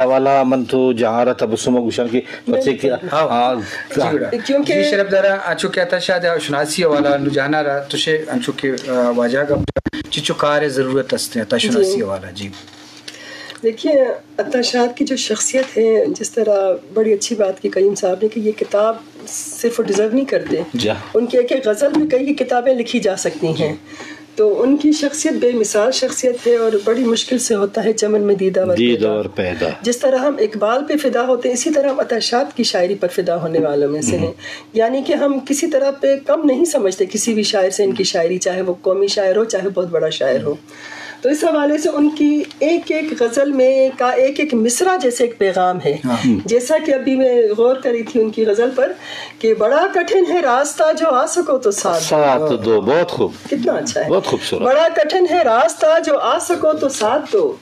حوالہ من تو جہاں را تبسم گوشاں کہ پچے کہ ہاں۔ ہاں۔ جی گڑا۔ کیونکہ جی شرف دارا، انچو کہ عطا شاد شناسی حوالہ نو جہاں را تو شے انچو کہ، آ، واجہ گپ چچو کار ضرورت است ہے عطا شناسی جی۔ حوالہ۔ جی۔ دیکھیے، عطا شاد کی جو شخصیت ہے، جس طرح بڑی اچھی بات کی کریم صاحب نے کہ یہ کتاب صرف ڈیزرو نہیں کرتے۔ جی۔ ان کی ایک ایک غزل بھی کئی کتابیں لکھی جا سکتی ہیں۔ تو ان کی شخصیت بے مثال شخصیت ہے اور بڑی مشکل سے ہوتا ہے چمن میں دیدہ ور دیدہ پیدا۔ ور پیدا۔ جس طرح ہم اقبال پہ فدا ہوتے ہیں، اسی طرح ہم عطا شاد کی شاعری پر فدا ہونے والوں میں سے ہیں۔ یعنی کہ ہم کسی طرح پہ کم نہیں سمجھتے کسی بھی شاعر سے، ان کی شاعری، چاہے وہ قومی شاعر ہو، چاہے بہت بڑا شاعر ہو۔ تو اس حوالے سے ان کی ایک ایک غزل میں کا ایک ایک مصرع جیسے ایک پیغام ہے۔ ہاں۔ جیسا کہ ابھی میں غور کری تھی ان کی غزل پر کہ بڑا کٹھن ہے راستہ، جو آ سکو تو ساتھ دو۔ ساتھ دو، بہت خوب۔ کتنا اچھا ہے۔ بہت خوبصورت۔ بڑا کٹھن ہے راستہ، جو آ سکو تو ساتھ دو،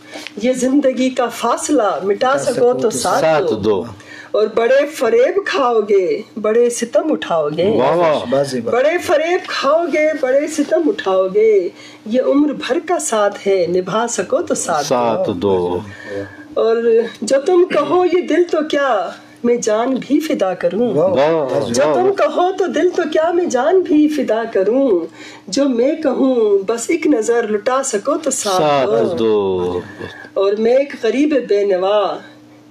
یہ زندگی کا فاصلہ مٹا سکو تو ساتھ دو۔ ساتھ دو۔ اور بڑے فریب کھاؤ گے، بڑے ستم اٹھاؤ گے۔ واہ، واہ۔ بس، بس۔ بڑے فریب کھاؤ گے، بڑے ستم اٹھاؤ گے، یہ عمر بھر کا ساتھ ہے، نبھا سکو تو ساتھ دو۔ ساتھ دو۔ اور جو تم کہو یہ دل تو کیا، میں جان بھی فدا کروں۔ واہ، واہ، جو واہ۔ تم کہو تو دل تو کیا، میں جان بھی فدا کروں۔ جو میں کہوں بس ایک نظر لٹا سکو تو ساتھ ساتھ دو۔ دو۔ اور میں ایک غریب بے نوا،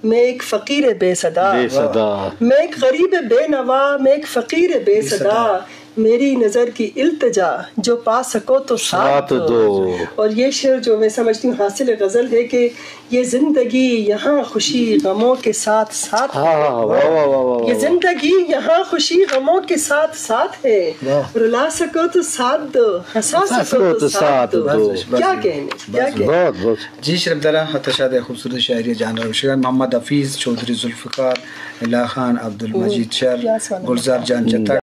میں ایک فقیر بے صدا۔ بے صدا۔ میں ایک غریب بے نوا، میں ایک فقیر بے بے صدا۔ صدا۔ میری نظر کی التجا، جو پا سکو تو ساتھ ساتھ دو۔ دو۔ اور یہ شعر جو میں سمجھتی ہوں حاصل غزل ہے کہ یہ زندگی یہاں خوشی غموں کے ساتھ ساتھ ہاں، ہے۔ ہاں، واہ، واہ، واہ، واہ، یہ واہ۔ زندگی یہاں خوشی غموں کے ساتھ ساتھ ہے۔ واہ۔ رلا سکو تو ساتھ دو، ہنسا ہنسا سکو سکو تو تو ساتھ ساتھ دو۔ دو۔ بس، بس، کیا بس۔ کہنے، کیا بس، کہنے۔ بہت، بہت۔ جی شرف دارا، عطا شاد خوبصورت شاعری جان روشگان، محمد حفیظ، چوہدری ذوالفقار، الہ خان، عبدالمجید شر، گلزار جان جتک۔